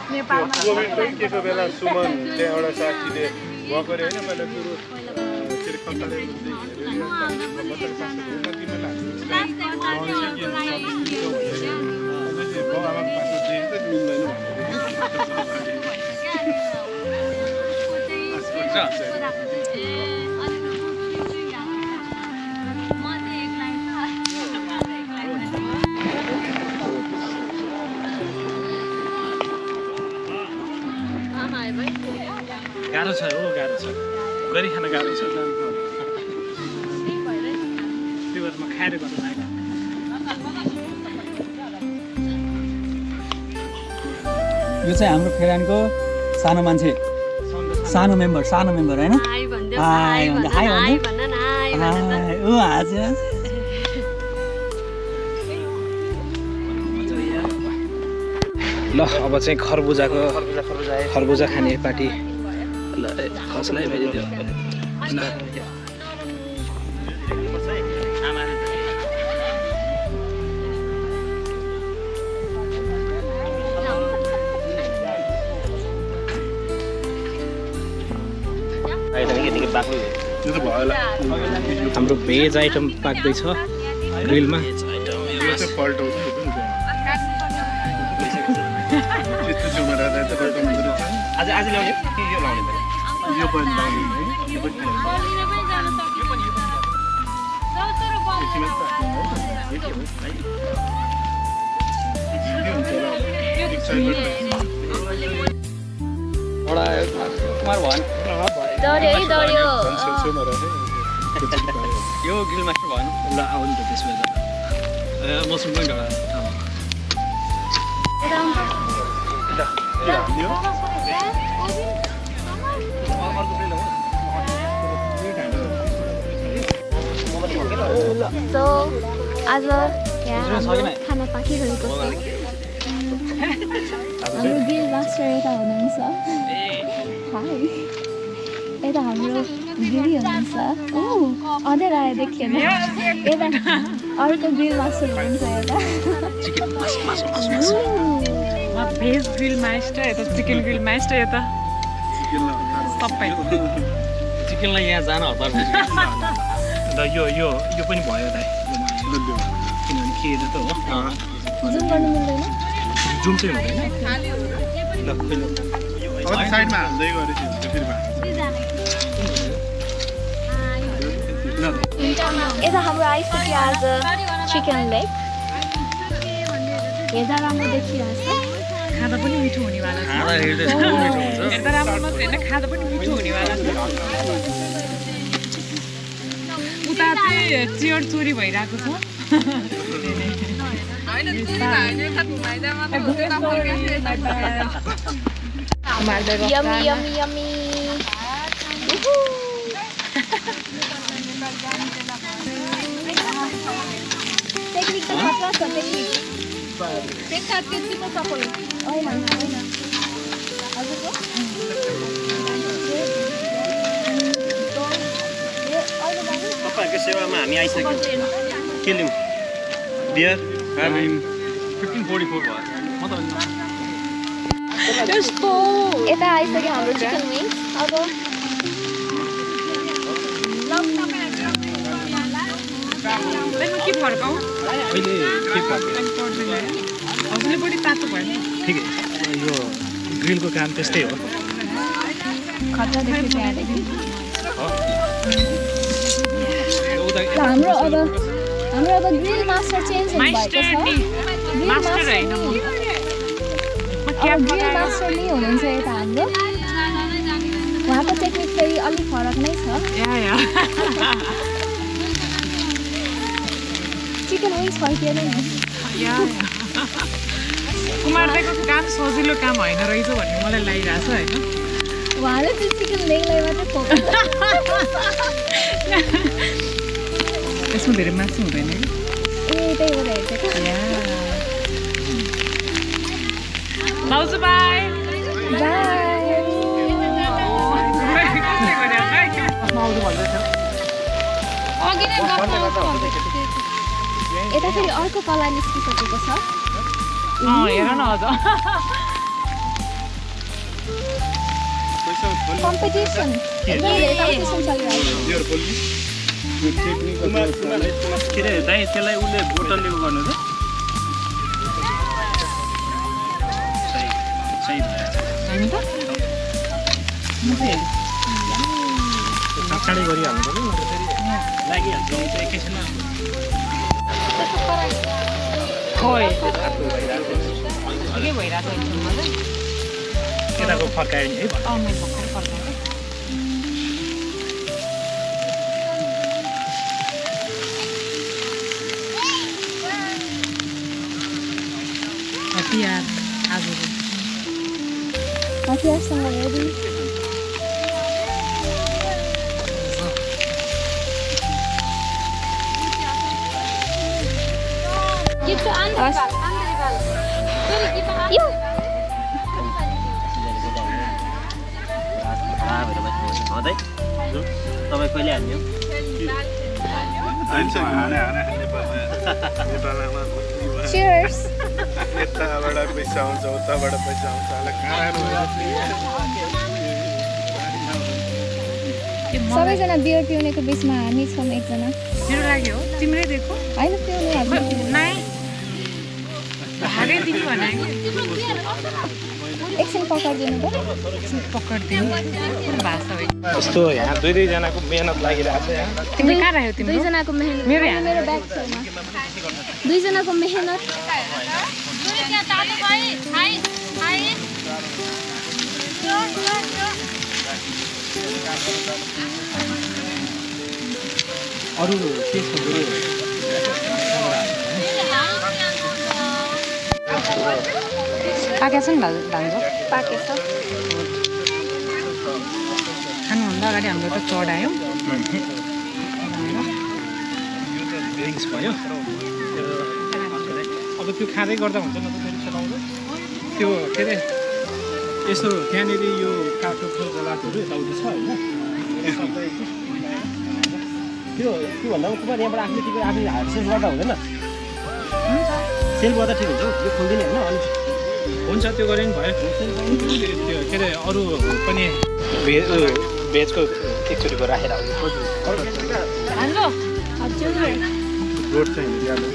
Covid पनि केको बेला सुमन त्यहाँ एउटा साथीले भएको अरे होइन पहिला कुरो के अरे कन्ट्याक्ट गाह्रो छ हो गाह्रो छ गरिखान गाह्रो छ त्यो भएर म खाएर गर्नु आएको यो चाहिँ हाम्रो फेरानको सानो मान्छे सानो मेम्बर हैन हाई भन्न ऊ हजुर ल अब चाहिँ खरबुजा खाने पार्टी ल कसलाई भेजिदियो हाम्रो भेज आइटम पाक्दैछ ग्रिलमा आज ल्याउने कि यो लाउने यो पनि लाउने है यो पनि यो ग्रिल मास्टर भएन ल आउनु त त्यसमा मौसम पनि ढडा So, आज यहाँ खाना पाकिरहेको छ हाम्रो ग्रिल मास्टर यता हुनुहुन्छ हाई यता हाम्रो गिरी हुनुहुन्छ अँधेर आयो देखिएन यता अर्को ग्रिल मास्टर हुनुहुन्छ यता भेज ग्रिल मास्टर यता चिकन ग्रिल मास्टर यता सबै चिकनलाई यहाँ जान हतार यो पनि भयो दाइ किनभने के त हो जुम गर्नु मिल्दैन जुम चाहिँ हुँदैन ल अब साइडमा हाल्दै गरेपछि हुन्छ फेरि यता हाम्रो आइसक्यो आज चिकन लेग हेर्दा राम्रो देखिरहेछ खाँदा पनि मिठो हुनेवाला छ हेर्दा राम्रो मात्रै होइन खाँदा पनि मिठो हुनेवाला छ उता चाहिँ चेयर चोरी भइरहेको छ यम्मी यम्मी यम्मी टेक्निक त खतरा छ टेक्निक त्यसका त्यति त सफल होइन हजुरको तपाईँहरूको सेवामा हामी आइसक्यौँ के लिउँ बियर 1544 भयो म त यता आइसक्यो हाम्रो चिकन विङ्स अब के फर्काउ अहिले के पर्दैन हजुरले बढी तातो भयो ठिकै यो ग्रिलको काम त्यस्तै हो खतरा देखियो त्यहाँदेखि हाम्रो अब ग्रिल मास्टर चेन्ज हुनुभएको छ ग्रिल मास्टर नै हुनुहुन्छ यता हाम्रो उहाँको टेक्निक फेरि अलिक फरक नै छ चिकन विङ्स फर्किएन नि कुमार दाइको काम सजिलो काम होइन रहेछ भन्ने मलाई लागिरहेछ होइन उहाँले चाहिँ चिकन लेगलाई मात्रै फोकस यसमा धेरै मासु हुँदैन कि ए त्यही भएर हेर्छ भाउजू बाई यता फेरि अर्को कला निस्किसकेको छ हेर न अझ कम्पिटिसन एकदम धेरै कम्पिटिसन चलिरहेको के अरे दाइ त्यसलाई उसले बोतलले उ गर्नु त सही हामी त पछाडि गरिहाल्नु पर्यो नत्र फेरि लागिहाल्छ एकैछिनमा खोइ के भइरहेको छ केटाको फर्कायो नि है मैले भर्खर फर्काएँ हतियार आजको हतियारसँग हेरी तपाईँ कहिले हान्यो Cheers. यताबाट पैसा आउँछ उताबाट पैसा आउँछ सबैजना बियर पिउनेको बिचमा हामी छौँ एकजना मेरो लागि हो तिम्रै दिएको होइन पिउनु हामी नाइ भागै दिनु भने एकछिन पकाइदिनु त पक्रिदिनु भाषा हो यस्तो यहाँ दुई दुईजनाको मेहनत लागिरहेको छ यहाँ तिमी कहाँ राख्यौ तिम्रो दुईजनाको मेहनत मेरो ब्याग छेउमा दुईजनाको मेहनत अरू के छ गुरु पाकेको छ नि भान्जो पाकेछ खानुभन्दा अगाडि हाम्रो त चढायौँ ड्रिङ्क्स भयो अब त्यो खाँदै गर्दा हुन्छ न त फेरि चलाउँदा त्यो के अरे यसो त्यहाँनिर यो काठको जलाटहरू यताउति छ होइन त्यो त्योभन्दा कुमार यहाँबाट आफ्नो टिकट आफै सेल गर्दा हुँदैन सेल गर्दा ठिक हुन्छ यो खोल्दिने होइन अनि हुन्छ त्यो गरे नि भयो त्यो के अरे अरू पनि भेजको एकचोटि राखेर आउने भान्जो रोड चाहिँ हेरिहाल्नु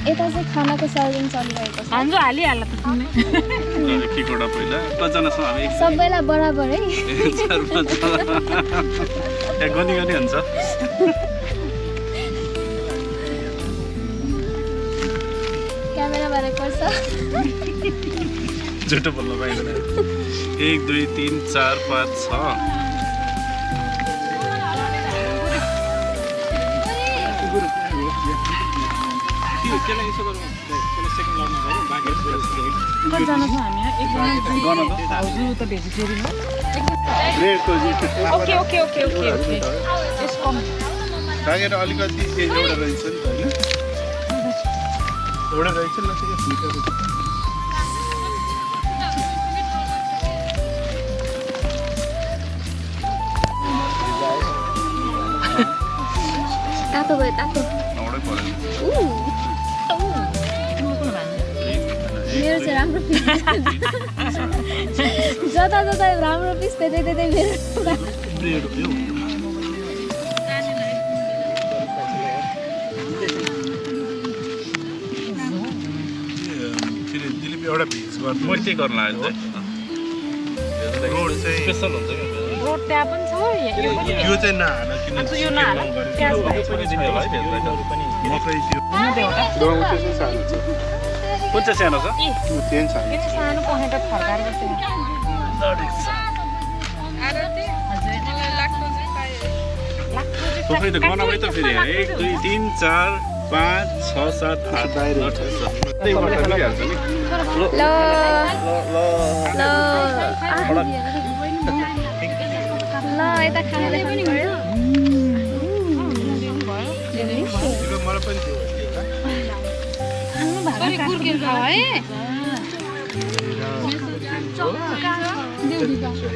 यता चाहिँ खानाको सर्भिङ चलिरहेको छ भान्जो हालिहाल्ला त तिमीले के कोडा पहिला कतिजना छौँ हामी सबैलाई बराबरै यहाँ गनी गनी हुन्छ क्यामेराबाट पर्छ झुटो बोल्नु पाइँदैन 1 2 3 4 5 6 त्यसलाई यसो गरौँ त्यसलाई सेकेन्ड लड्नु गरौँ बाँकी कतिजना छौँ हामी यहाँ एकजना भाउजू त भेजिटेरियन हो ब्रेडको okay okay okay okay okay यसको राखेर अलिकति एउटा रहेछ नि त होइन एउटा रहेछ ल तातो भयो तातो एउटै पऱ्यो मेरो चाहिँ राम्रो पिस जता जता राम्रो पिस त्यतै त्यतै मेरो ब्रेड हो यो दिलीप एउटा भेज गर्नु म के गर्न लाग्यो रोड चाहिँ स्पेसल हुन्छ क्या रोड त्यहाँ पनि छ त्यो चाहिँ नहाल किन यो नहाल प्याज मकै त्यो गहुँ त्यसै सानो छ कुन चाहिँ सानो छ त्यो सानो किन सानो पखेटा फर्काएर बस्यो खोइ त गनाउनै त फेरि 1 2 3 4 5 6 7 8 बाहिर मिलिहाल्छ नि ल यता खाना देखाउनु पर्यो मलाई पनि थियो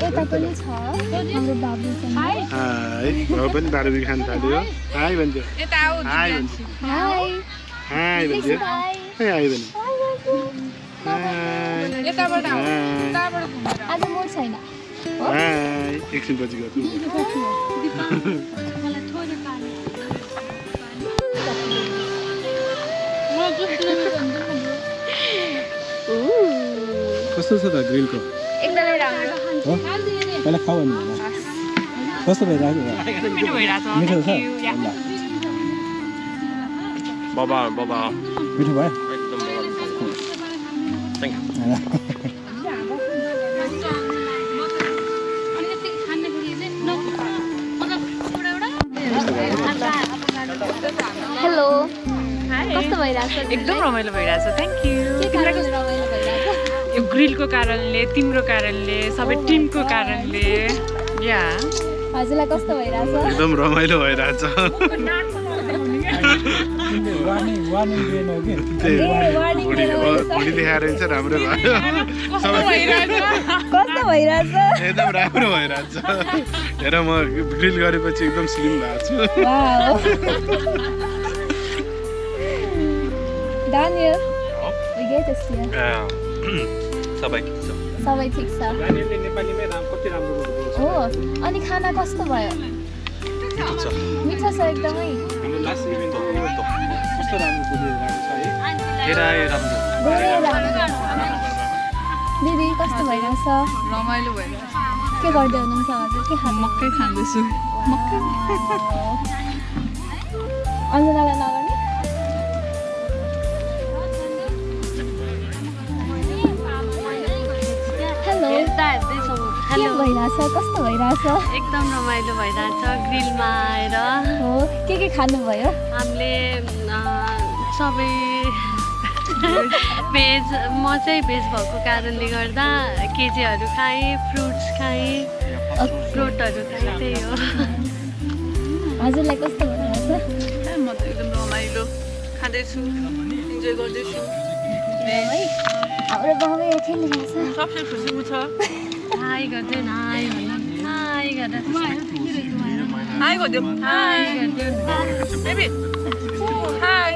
यता पनि छ हाम्रो बाबुसँग हाई अब पनि बारबी खान थाल्यो हाई भन्थ्यो हाई भन्थ्यो हाई हाई भन्थ्यो हाई भन्यो हाई उताबाट घुमेर आज मोड छैन एकछिनपछि गर्छु कस्तो छ त ग्रिलको एकदमै राम्रो पहिला खाऊ अनि कस्तो भइरहेको मिठो भइरहेछ मिठो छ बाबा मिठो भयो एकदम बाबा थ्याङ्क यू हेलो कस्तो भइरहेछ एकदम रमाइलो भइरहेछ थ्याङ्क यू के कारणले रमाइलो भइरहेछ यो ग्रिलको कारणले तिम्रो कारणले सबै टिमको कारणले या हजुरलाई कस्तो भइरहेछ एकदम रमाइलो भइरहेछ भोलि देखाएर चाहिँ राम्रो भयो कस्तो भइरहेछ एकदम राम्रो भइरहेछ हेर म ग्रिल गरेपछि एकदम स्लिम भएको छु wow Daniel, we get to see you. सबै ठिक छ सबै ठिक छ नानीहरूले नेपालीमै कति राम्रो बोल्छ हो अनि खाना कस्तो भयो मिठो छ एकदमै लास्ट इभेन्ट कस्तो राम्रो बोलिरहेको छ है धेरै राम्रो धेरै राम्रो दिदी कस्तो भइरहेछ रमाइलो भइरहेछ के गर्दै हुनुहुन्छ हजुर के खानु मकै खाँदैछु मकै अञ्जनालाई नगर्ने हेलो के भइरहेछ कस्तो भइरहेछ एकदम रमाइलो भइरहेछ ग्रिलमा आएर हो के खानुभयो हामीले सबै भेज म चाहिँ भेज भएको कारणले गर्दा केजीहरू खाएँ फ्रुट्स खाएँ फ्रुटहरू खाएँ त्यही हो हजुरलाई कस्तो भइरहेछ म त एकदम रमाइलो खाँदैछु इन्जोय गर्दैछु है हाम्रो बाबा खेलिरहेछ सबसे खुसी म छ हाई गर्दै हाई भन्नु हाई गर्दा हाई गरिदियो हाई गर्दै बेबी हाई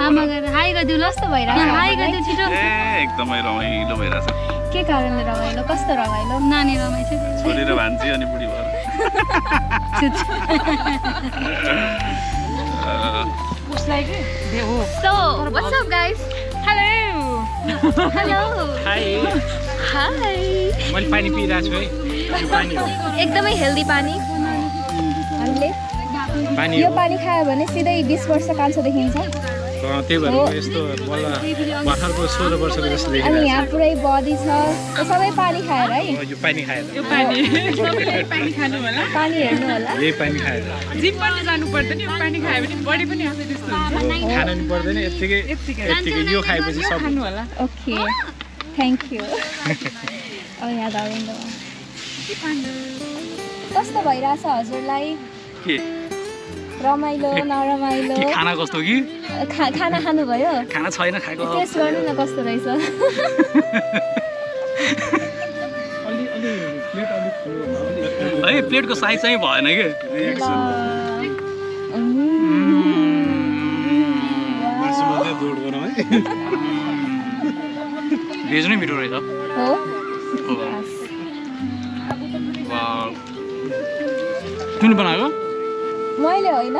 आमा गरेर हाई गरिदिउ जस्तो भइरहेछ हाई गरिदिउ छिटो एकदमै रमाइलो भइरहेछ के कारणले रमाइलो कस्तो रमाइलो नानी रमाइछ छोरी र भान्जी अनि बुढी भयो उसलाई के हो So, what's up guys? Hello Hello. High Hi. मैले पानी पिइरहेको छु है यो पानी हो एकदमै हेल्दी पानी हामीले पानी यो हो पानी खायो भने सिधै 20 वर्ष कान्छो देखिन्छ त्यही भएर म यस्तो बल्ल भर्खरको 16 वर्षको जस्तो अनि देखिरहेको यहाँ पुरै बडी छ यो सबै पानी खाएर है छु यो पानी खाएर यो पानी सबैले पानी खानु होला पानी हेर्नु होला यही पानी खाएर जिम पनि जानु पर्दैन यो पानी खायो भने बडी पनि आफै त्यस्तो हुन्छ खान नि पर्दैन यत्तिकै यो खाएपछि सब खानु होला ओके थ्याङ्क यू अब याद आउँदैन कस्तो भइरहेछ हजुरलाई के रमाइलो नरमाइलो खाना कस्तो कि खाना खानुभयो खाना छैन खाएको टेस्ट गर्नु न कस्तो रहेछ है प्लेटको साइज चाहिँ भएन कि भेज नै मिठो रहेछ हो तिमीले बनाएको मैले होइन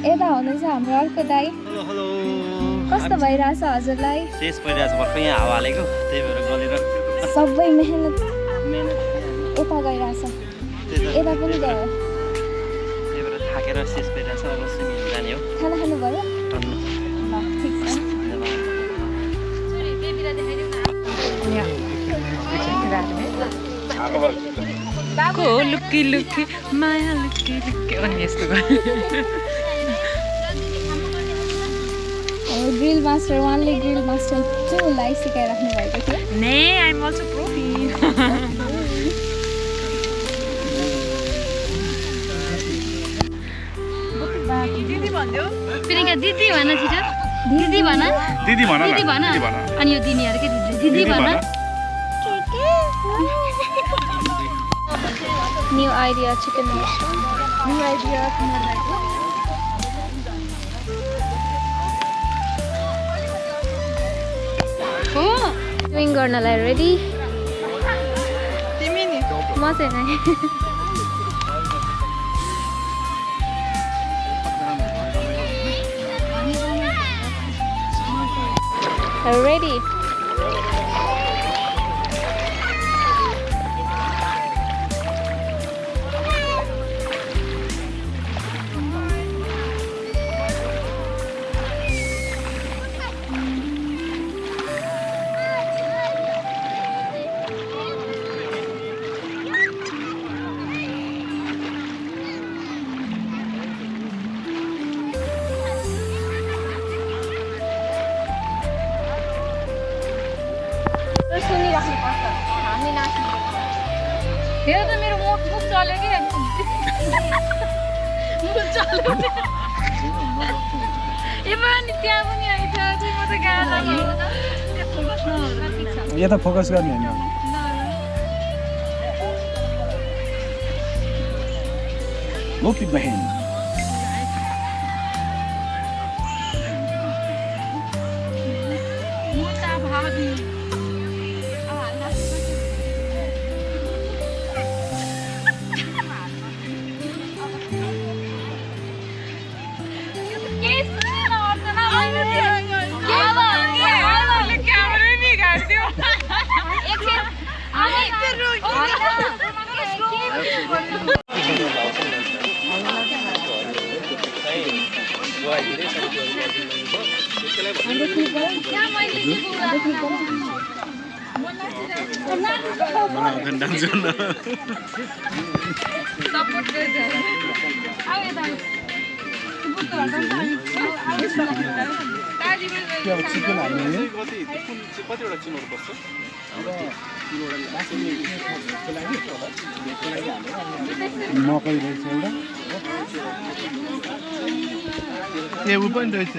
यता हुनुहुन्छ हाम्रो अर्को दाइ हेलो कस्तो भइरहेछ हजुरलाई शेष परिरहेछ भर्खर यहाँ हावा हालेको त्यही भएर गलेर सबै मेहनत यता गइरहेछ यता पनि गयो त्यही भएर थाकेर शेष परिरहेछ अब सिमी जाने हो खाना खानुभयो टन्नु ल ठिक छ को लुकी लुकी माया लुकी लुकी अनि यस्तो ग्रिल मास्टर 1 ले ग्रिल मास्टर 2 लाई सिकाइराख्नु भएको थियो ने आई एम अल्सो प्रोफी दिदी भन्दियो प्रियङ्का दिदी भन छिटो दिदी भन दिदी भन दिदी भन अनि यो दिनीहरू के दिदी भन new idea chicken restaurant new idea swing गर्नलाई रेडी तिमी नि म चाहिँ नै रेडी सुनिराख्नुपर्छ हामी नाच्नु हेर त मेरो मुख चल्यो कि मुख चल्यो ए पनि त्यहाँ पनि आइछ चाहिँ म त गाला यता फोकस गर्ने होइन गोपी बहन मुता भाभी कतिवटा चिनोहरू पर्छ मकै रहेछ एउटा ऊ पनि रहेछ